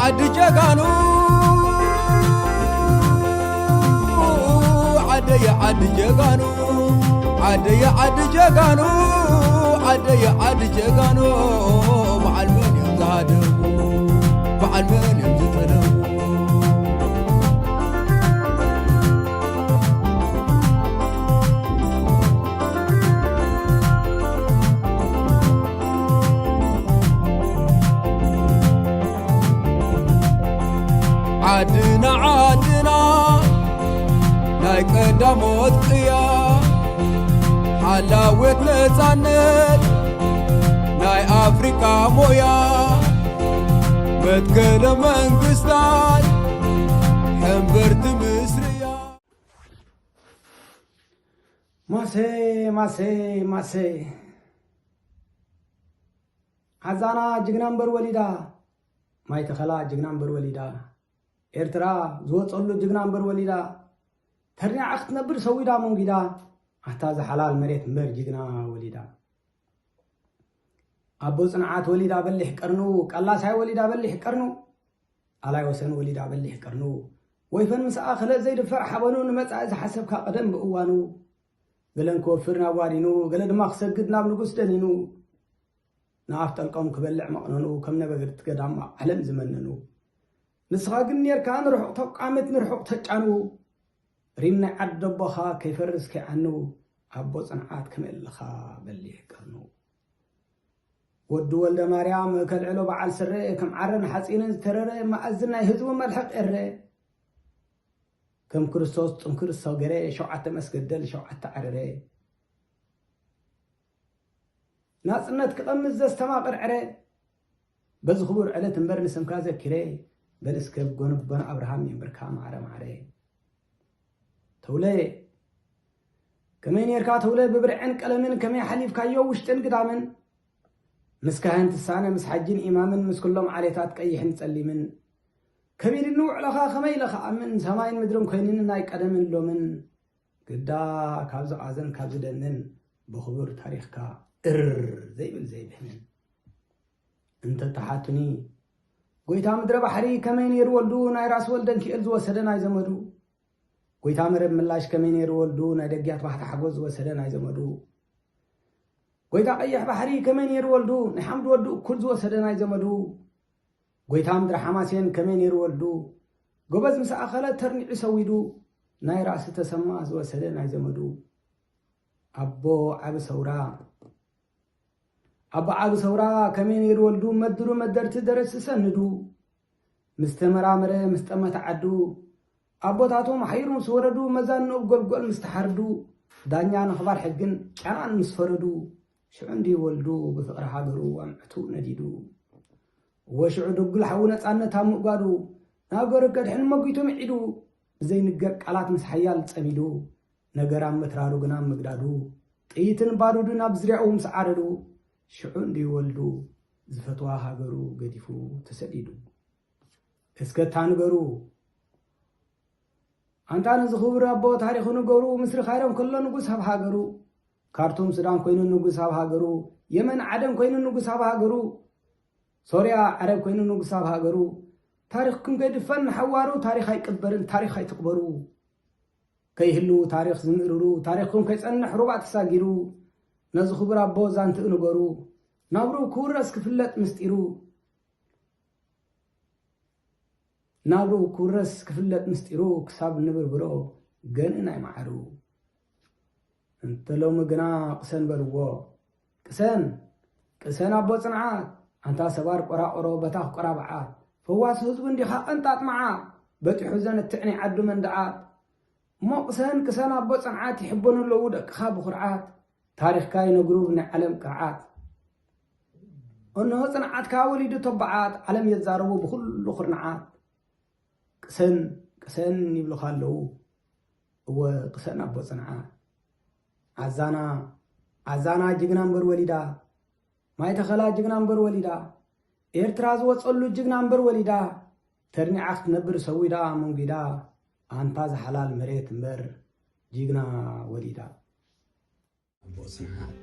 ዓዲ ጀጋኑ ዓደየ ዓዲ ጀጋኑ ዓደየ ዓዲ ጀጋኑ ዓደየ ዓዲ ጀጋኑ በዓል መን እዮም ዝሃደሙ በዓል መን እዮም ዝጠለሙ ዓድና ዓድና ናይ ቀዳሞት ቅያ ሓላወት ነፃነት ናይ ኣፍሪቃ ሞያ መትከለ መንግስታት ሕምብርቲ ምስርያ ማሴ ማሴ ማሴ ዓዛና ጅግና እምበር ወሊዳ ማይ ተኸላ ጅግና እምበር ወሊዳ ኤርትራ ዝወፀሉ ጅግና እምበር ወሊዳ ተርኒዓ ክትነብር ሰዊዳ መንጊዳ ኣታ ዝሓላል መሬት እምበር ጅግና ወሊዳ ኣቦ ፅንዓት ወሊዳ በሊሕ ቀርኑ ቀላሳይ ወሊዳ በሊሕ ቀርኑ ኣላይ ወሰን ወሊዳ በሊሕ ቀርኑ ወይፈን ምስ ኣኸለ ዘይድፈር ሓበኑ ንመጻኢ ዝሓሰብካ ቀደም ብእዋኑ ገለን ክወፍር ናብ ዋኒኑ ገለ ድማ ክሰግድ ናብ ንጉስ ደኒኑ ንኣፍ ጠልቆም ክበልዕ መቕነኑ ከም ነበርቲ ገዳም ኣብ ዓለም ዝመነኑ ንስኻ ግን ኔርካ ንርሑቕ ተቋምት ንርሑቕ ተጫኑ ሪም ናይ ዓዲ ደቦኻ ከይፈርስ ከይዓኑ ኣቦ ጽንዓት ከመይ ኣለኻ በሊሕ ቀርኑ ወዲ ወልደ ማርያም ከልዕሎ በዓል ስረ ከም ዓረን ሓፂንን ዝተረረ መኣዝን ናይ ህዝቡ መልሕቕ ኤረ ከም ክርስቶስ ጥንክር ዝሰገረ ሸውዓተ መስገደል ሸውዓተ ዓረረ ናጽነት ክቐምስ ዘስተማቕር ዕረ በዚ ክቡር ዕለት እምበር ንስምካ ዘኪረ በል እስከ ጎንበን ኣብርሃም የንብርካ ማዕረ ማዕረ ተውለ ከመይ ኔርካ ተውለ ብብርዕን ቀለምን ከመይ ሓሊፍካዮ ውሽጥን ግዳምን ምስ ካህን ትሳነ ምስ ሓጅን ኢማምን ምስ ኩሎም ዓሌታት ቀይሕን ጸሊምን ከቢድኒ ውዕሎኻ ከመይ ኢለ ክኣምን ሰማይን ምድርን ኮይንኒ ናይ ቀደምን ሎምን ግዳ ካብ ዝቓዘን ካብ ዝደንን ብኽቡር ታሪኽካ እር ዘይብል ዘይብህንን እንተተሓቱኒ ጎይታ ምድረ ባሕሪ ከመይ ነይሩ ወልዱ ናይ ራስ ወልደንኪኤል ዝወሰደ ናይ ዘመዱ ጎይታ መረብ ምላሽ ከመይ ነይሩ ወልዱ ናይ ደግያት ባህታ ሓጎስ ዝወሰደ ናይ ዘመዱ ጎይታ ቀይሕ ባሕሪ ከመይ ነይሩ ወልዱ ናይ ሓምድ ወዱ እኩል ዝወሰደ ናይ ዘመዱ ጎይታ ምድሪ ሓማሴን ከመይ ነይሩ ወልዱ ጎበዝ ምስ ኣኸለ ተርኒዑ ሰዊዱ ናይ ራእሲ ተሰማ ዝወሰደ ናይ ዘመዱ ኣቦ ዓቢ ሰውራ ኣቦ ዓቢ ሰውራ ከመይ ነይሩ ወልዱ መድሩ መደርቲ ደረስቲ ሰንዱ ምስ ተመራመረ ምስ ጠመተ ዓዱ ኣቦታቶም ሓይሩ ምስ ወረዱ መዛንኡ ጎልጎል ምስ ተሓርዱ ዳኛ ንኽባር ሕግን ጨናን ምስ ፈረዱ ሽዑ እንዲ ወልዱ ብፍቕሪ ሃገሩ ኣምዕቱ ነዲዱ ወሽዑ ድጉል ሓዊ ነፃነት ኣብ ምእጓዱ ንሃገሩ ከድሕን መጒቱ ምዒዱ ብዘይንገር ቃላት ምስ ሓያል ጸሚዱ ነገር ኣብ ምትራሩ ግና ኣብ ምግዳዱ ጥይትን ባሩድን ኣብ ዝርያኡ ምስ ዓረዱ ሽዑ እንዲ ወልዱ ዝፈትዋ ሃገሩ ገዲፉ ተሰዲዱ እስከ እታ ንገሩ ኣንታ ነዚ ክቡር ኣቦ ታሪኹ ንገሩ ምስሪ ካይሮ እንከሎ ንጉስ ኣብ ሃገሩ ካርቱም ሱዳን ኮይኑ ንጉስ ኣብ ሃገሩ የመን ዓደን ኮይኑ ንጉስ ኣብ ሃገሩ ሶርያ ዓረብ ኮይኑ ንጉስ ኣብ ሃገሩ ታሪኽኩም ከይድፈን ንሓዋሩ ታሪኽ ኣይቅበርን ታሪኽ ኣይትቕበሩ ከይህልዉ ታሪኽ ዝምእርሩ ታሪኽኩም ከይጸንሕ ሩባ ተሳጊሩ ነዚ ክቡር ኣቦ ዛንትኡ ንገሩ ናብርኡ ክውረስ ክፍለጥ ምስጢሩ ናብርኡ ክውረስ ክፍለጥ ምስጢሩ ክሳብ ንብርብሮ ገንኢ ናይ መዓሩ እንተ ሎሚ ግና ቅሰን በልዎ ቅሰን ቅሰን ኣቦ ጽንዓት ኣንታ ሰባር ቆራቆሮ በታኽ ቆራብዓት ፈዋሲ ህዝቡ እንዲኻ ቀንጣጥ መዓት በጢሑ ዘንትዕ ናይ ዓዱ መንድዓት እሞ ቅሰን ቅሰን ኣቦ ጽንዓት ይሕበኑ ኣለዉ ደቅኻ ብኹርዓት ታሪኽካ ይነግሩ ብናይ ዓለም ቅርዓት እንሆ ጽንዓትካ ወሊዱ ተባዓት ዓለም የዛረቡ ብኹሉ ኩርንዓት ቅሰን ቅሰን ይብሉኻ ኣለዉ እወ ቅሰን ኣቦ ጽንዓት ዓዛና ዓዛና ጅግና እምበር ወሊዳ ማይ ተኸላ ጅግና እምበር ወሊዳ ኤርትራ ዝወጸሉ ጅግና እምበር ወሊዳ ተርኒዓ ክትነብር ሰዊዳ መንጒዳ ኣንታ ዝሓላል መሬት እምበር ጅግና ወሊዳ ኣቦ ጽንዓት